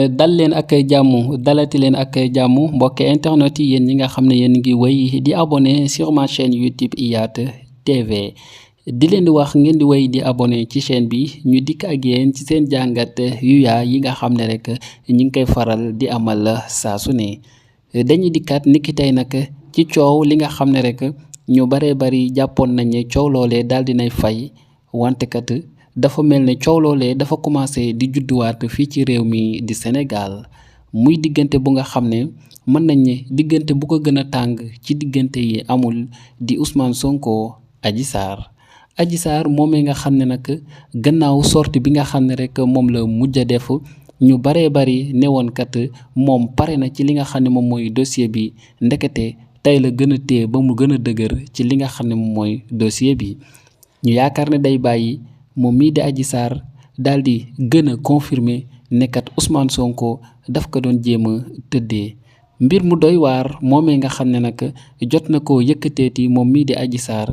dal leen ak jàmm dalati leen ak jàmm mbokki internet yi yéen ñi nga xam ne yéen ngi wéy di abonné sur ma chaîne YouTube IYAT TV di leen di wax ngeen di wéy di abonné ci chaîne bi ñu dikk ak yéen ci seen jàngat yu yaa yi nga xam ne rek ñi ngi koy faral di amal saa su ne dañuy dikkaat niki tey nag ci coow li nga xam ne rek ñu baree bari jàppoon nañ ne coow loolee daal dinay fay wante kat dafa mel ne coow loolee dafa commencé di judduwaat fii ci réew mi di Sénégal muy diggante bu nga xam ne mën nañ ne diggante bu ko gën a tàng ci diggante yi amul di Ousmane Sonko Adji Sarr moomee nga xam ne nag gannaaw sortie bi nga xam ne rek moom la mujj a def ñu baree bari newoon kat moom pare na ci li nga xam ne moom mooy dossier bi ndekete tey la gën a téye ba mu gën a dëgër ci li nga xam ne moom mooy dossier bi ñu yaakaar ne day bàyyi moom mii di Adji Sarr daal di gën a confirmer nekkat Ousmane Sonko daf ko doon jéem a tëddee mbir mu doy waar moomee nga xam ne nag jot na ko yëkkateeti moom mii di Adji Sarr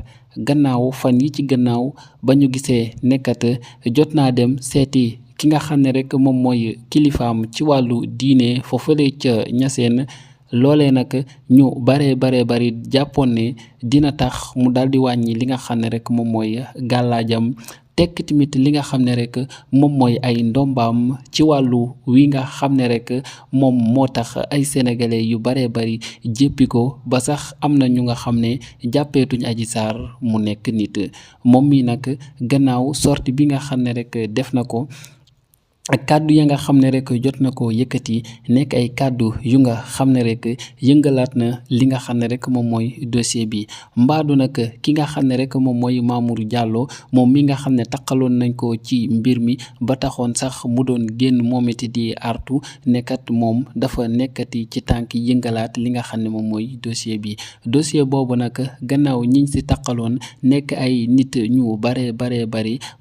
gannaaw fan yi ci gannaaw ba ñu gisee nekkat jot naa dem seeti ki nga xam ne rek moom mooy kilifaam ci wàllu diine foofale ca Ñaseen loolee nag ñu bari jàppoon ne dina tax mu daal di wàññi li nga xam ne rek moom mooy gàllaajam tekk tamit li nga xam ne rek moom mooy ay ndombaam ci wàllu wi nga xam ne rek moom moo tax ay sénégalais yu baree bari jéppi ko ba sax am na ñu nga xam ne jàppeetuñ Adji Sarr mu nekk nit moom mi nag gannaaw sortie bi nga xam ne rek def na ko ak kàddu ya nga xam ne rek jot na ko yëkkati nekk ay kàddu yu nga xam ne rek yëngalaat na li nga xam ne rek moom mooy dossier bi mbaadu nag ki nga xam ne rek moom mooy Mamour Diallo moom mi nga xam ne taqaloon nañ ko ci mbir mi ba taxoon sax mu doon génn moom it di artu nekkat moom dafa nekkati ci tànk yëngalaat li nga xam ne moom mooy dossier bi dossier boobu nag gannaaw ñiñ si taqaloon nekk ay nit ñu bari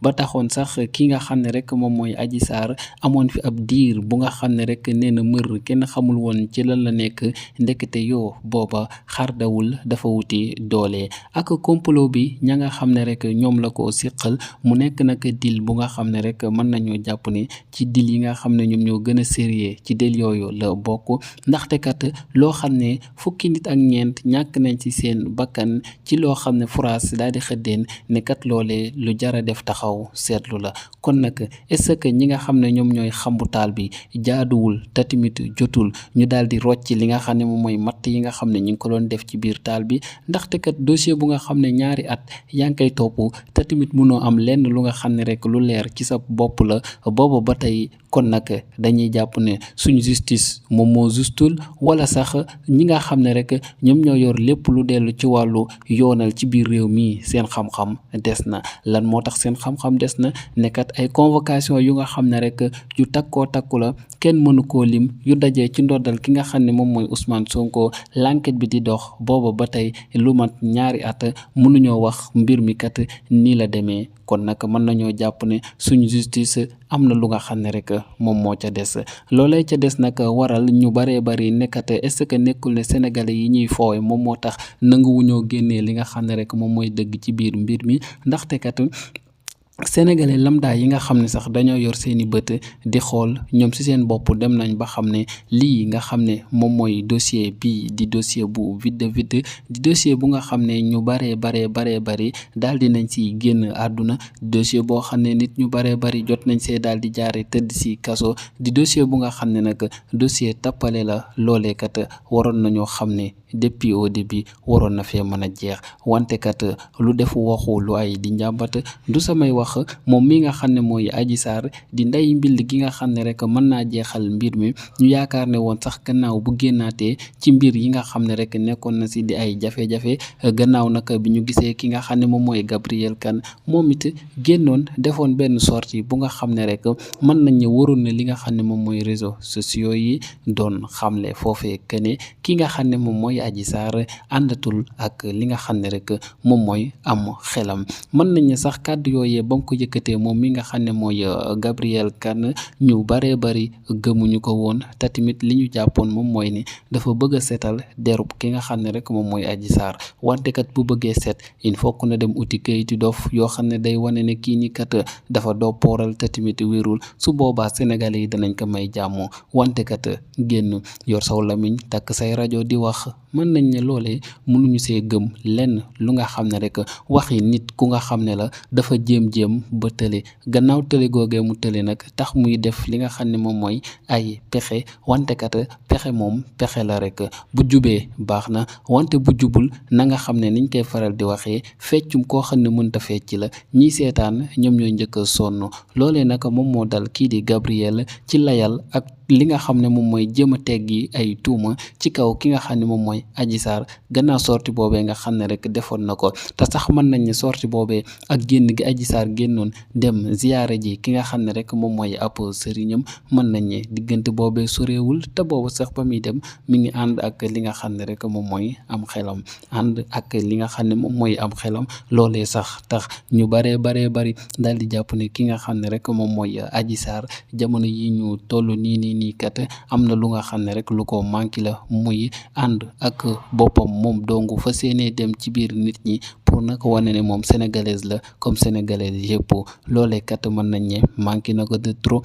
ba taxoon sax ki nga xam ne rek moom mooy Adji Sarr amoon fi ab diir bu nga xam ne rek nee na mër kenn xamul woon ci lan la nekk ndekete yoo booba xardawul dafa wuti doole ak complot bi ña nga xam ne rek ñoom la ko siqal mu nekk nag dil bu nga xam ne rek mën nañoo jàpp ne ci dil yi nga xam ne ñoom ñoo gën a sérieux ci dil yooyu la bokk ndaxte kat loo xam ne fukki nit ak ñeent ñàkk nañ ci seen bakkan ci loo xam ne France daal di xëddeen ne kat loolee lu jara def taxaw seetlu la kon nag est-ce que ñi nga xam ne ñoom ñooy xambu taal bi jaaduwul te tamit jotul ñu daal di rocc li nga xam ne moom mooy matt yi nga xam ne ñu ngi ko doon def ci biir taal bi ndaxte kat dossier bu nga xam ne ñaari at yaa ngi koy topp te tamit mënoo am lenn lu nga xam ne rek lu leer ci sa bopp la booba ba tey kon nag dañuy jàpp ne suñu justice moom moo justul wala sax ñi nga xam ne rek ñoom ñoo yor lépp lu dellu ci wàllu yoonal ci biir réew mi seen xam-xam des na lan moo tax seen xam-xam des na nekkat ay convocation yu nga xam ne rek yu takku la kenn mënu koo lim yu dajee ci ndoddal ki nga xam ne moom mooy Ousmane Sonko l'enquête bi di dox booba ba tey lu mat ñaari at mënuñoo wax mbir mi kat nii la demee kon nag mën nañoo jàpp ne suñu justice am na lu nga xam ne rek moom moo ca des loolee ca des nag waral ñu baree bari nekkat est-ce que nekkul ne sénégalais yi ñuy foowe moom moo tax nanguwuñoo génnee li nga xam ne rek moom mooy dëgg ci biir mbir mi ndaxte kat sénégalais lambda yi nga xam ne sax dañoo yor seeni bët di xool ñoom ci seen bopp dem nañ ba xam ne lii nga xam ne moom mooy dossier bi di dossier bu vide di dossier bu nga xam ne ñu bari daal di nañ ci génn àdduna dossier boo xam ne nit ñu bari jot nañ see daal di jaare tëdd ci kaso di dossier bu nga xam ne nag dossier tappale la loolee kat waroon nañoo xam ne depuis au début waroon na fee mën a jeex wante kat lu def waxu lu ay di njàmbat du samay wax moom mi nga xam ne mooy Adji Sarr di ndey mbill gi nga xam ne rek mën naa jeexal mbir mi ñu yaakaar ne woon sax gannaaw bu génnaatee ci mbir yi nga xam ne rek nekkoon na ci di ay jafe-jafe gannaaw nag bi ñu gisee ki nga xam ne moom mooy Gabriel Kane moom it génnoon defoon benn sortie bu nga xam ne rek mën nañ ne waroon na li nga xam ne moom mooy réseaux sociaux yi doon xamle foofee que ne ki nga xam ne moom mooy Adji Sarr àndatul ak li nga xam ne rek moom mooy am xelam. mën nañ ne sax kàddu yooyee ba mu ko yëkkatee moom mi nga xam ne mooy Gabrielle Kane ñu baree bari gëmuñu ko woon te tamit li ñu jàppoon moom mooy ni dafa bëgg a seetal derub ki nga xam ne rek moom mooy Adji Sarr wante kat bu bëggee set il faut que na dem uti kayiti dof yoo xam ne day wane ne kii ni kat dafa doppooral te tamit wérul su boobaa sénégalais yi danañ ko may jàmm wante kat génn yor saw lamiñ takk say rajo di wax mën nañ ne loolee mënuñu see gëm lenn lu nga xam ne rek waxi nit ku nga xam ne la dafa jéem-jéem ba tële gannaaw tële googee mu tële nag tax muy def li nga xam ne moom mooy ay pexe wante kat pexe moom pexe la rek bu jubee baax na wante bu jubul na nga xam ne niñ koy faral di waxee feccum koo xam ne mënta fecc la ñiy seetaan ñoom ñooy njëkk a sonn loolee nag moom moo dal kii di Gabrielle ci layal ak li nga xam ne moom mooy jéem a teggi ay tuuma ci kaw ki nga xam ne moom mooy Adji Sarr gannaaw sorti boobee nga xam ne rek defoon na ko te sax mën nañ ne sorti boobee ak génn gi Adji Sarr génnoon dem ziyaare ji ki nga xam ne rek moom mooy ab sëriñam mën nañ ne diggante boobee soreewul te boobu sax ba muy dem mi ngi ànd ak li nga xam ne rek moom mooy am xelam ànd ak li nga xam ne moom mooy am xelam loolee sax tax ñu baree bari daal di jàpp ne ki nga xam ne rek moom mooy Adji Sarr jamono yi ñu toll nii kat am na lu nga xam ne rek lu ko manqué la muy ànd ak boppam moom dongu fa seenee dem ci biir nit ñi pour nag wane ne moom sénégalaise la comme sénégalaise yëpp loolee kat mën nañ ne manqué na ko de trop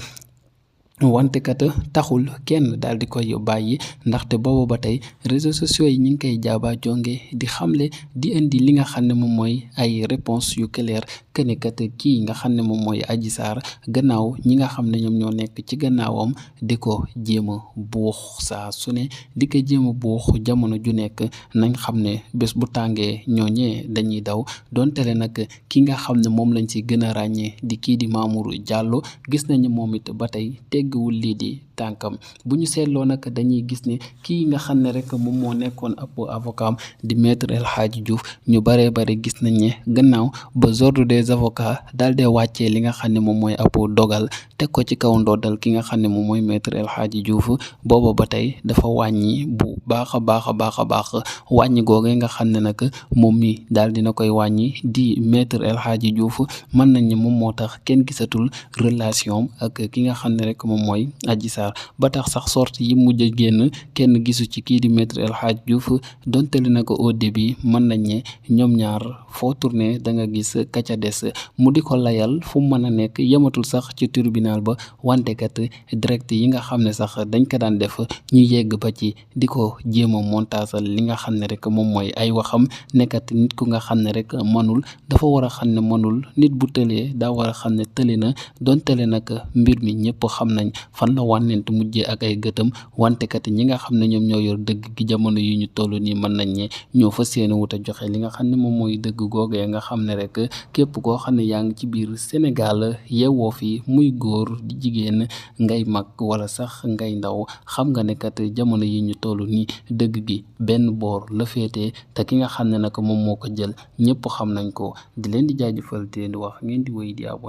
wante kat taxul kenn daal di koy bàyyi ndaxte boobu ba tey réseaux sociaux yi ñu ngi koy jaaba jonge di xamle di indi li nga xam ne moom mooy ay réponse yu clair que ne kat kii nga xam ne moom mooy Adji Sarr gannaaw ñi nga xam ne ñoom ñoo nekk ci gannaawam di ko jéem a buux saa su ne di ko jéem a buux jamono ju nekk nañ xam ne bés bu tàngee ñooñee dañuy daw donte le nag ki nga xam ne moom lañ ci gën a ràññee di kii di Mamour Diallo gis nañu moom it ba tey tegguwul lii di tànkam bu ñu seetloo nag dañuy gis ne kii nga xam ne rek moom moo nekkoon ab avocat di maître El Hadji Diouf ñu baree bari gis nañ ne gannaaw ba ordre des avocats daal dee wàccee li nga xam ne moom mooy ab dogal teg ko ci kaw ndoddal ki nga xam ne moom mooy maître El Hadji Diouf booba ba tey dafa wàññi bu baax a baax wàññi googee nga xam ne nag moom mi daal dina koy wàññi di maître El Hadji Diouf mën nañ ne moom moo tax kenn gisatul relation ak ki nga xam ne rek moom mooy Adji Sarr ba tax sax sorte yi mujj a génn kenn gisu ci kii di maître El Hadji Diouf donte li na ko au début mën nañ ne ñoom ñaar foo tourné da nga gis ka ca des mu di ko layal fu mu mën a nekk yematul sax ci tribunal ba wante kat direct yi nga xam ne sax dañ ko daan def ñu yegg ba ci di ko jéem a montaasal li nga xam ne rek moom mooy ay waxam nekkat nit ku nga xam ne rek mënul dafa war a xam ne mënul nit bu tëlee daa war a xam ne tële na donte le nag mbir mi ñëpp xam nañ fan la wànnent mujjee ak ay gëtam wante kat ñi nga xam ne ñoom ñoo yor dëgg gi jamono yi ñu toll nii mën nañ ne ñoo fa seen wut a joxe li nga xam ne moom mooy dëgg googee nga xam ne rek képp koo xam ne yaa ngi ci biir Sénégal yeewoo fi muy góor di jigéen ngay mag wala sax ngay ndaw xam nga ne kat jamono yi ñu toll nii dëgg gi benn boor la féetee te ki nga xam ne nag moom moo ko jël ñëpp xam nañ ko di leen di jaajëfal te di wax ngeen di wéy di abonné